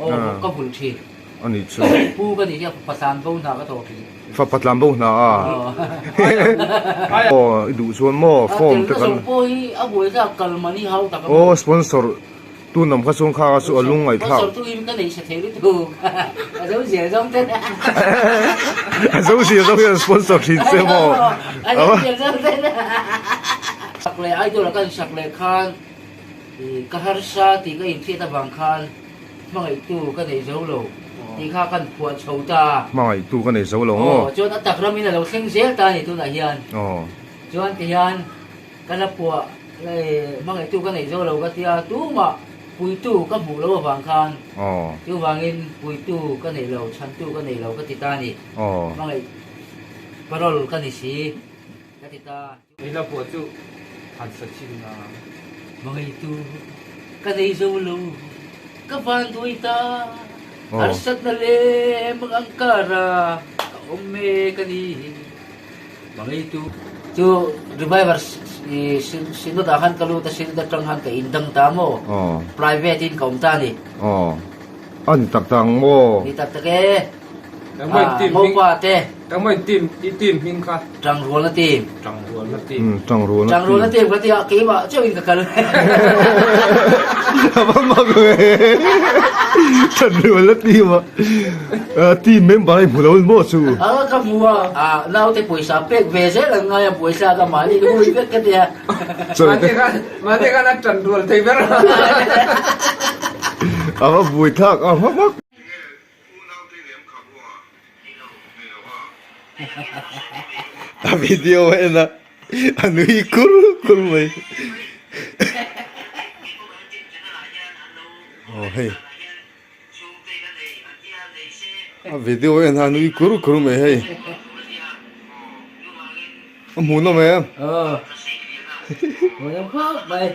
Aw ka vulh thin. A nih chu. Pu ka nih hian fapa tlan bo hna ka thawk thin. Fapa tlan bo hna a. Aw i duh chuan maw form te kan. A telna zawng pawh hi a buai thlak kal man hi hau tak a maw. Aw sponsor tu nam kha chuan kha chu a lung ngaihthlak. Sponsor tu in ka nei sa thei lutuk a zo zia zawng ten. A zo zia zawng hian sponsor thin che maw. A zo zia zawng ten. Sak leh idol a kan sak leh khan ka harsa tih ka inhriat avang khan. Hmangaihtu ka nei zo lo tih kha kan phuah chho ta a. Hmangaihtu ka nei zo lo maw? Aw, chuan a tak ramin a lo thleng zel ta a ni tunah hian. Aw. Chuan tihian ka la phuah hmangaihtu ka nei zo lo ka tia tumah puitu ka hmuh lo avang khan. Aw. Chuvangin puitu ka nei lo, chhantu ka nei lo ka ti ta a ni. Aw. Hmangaih parole ka ni si ka ti ta. I la pawh chu han sa thin a. Hmangaihtu ka nei zo lo, ka van duai ta, harsatna leh mang ang kara ka awm mek a ni. Hmangaihtu. Chu reviver synod ah khan ka lut a, synod atang khan ka indang ta maw, private in ka awm ta a ni. Aw, a ni tak tak ang maw? Ni tak tak e. Ngopa te. Engmah in team, i team hming kha. Tangrualna team. Tangrualna team. Tangrualna team. Tangrualna team ka tia keimah chauh in ka kal. A va mak ve. Tangrualna team a. Team member a i hmu lo maw chu? A ka hmu a, a naute pawisa pek ve zel an ngai a pawisa ka mahni ka hui vek ka tia. Mahni khan, mahni khan a tanrual thei ber. A va buai thlak a va mak. A video a en a, a nui kur kur mai. Aw hei. A video a en a, a nui kur kur mai hei. A hmuhnawm em? Aw. Hmuhnawm khawp mai.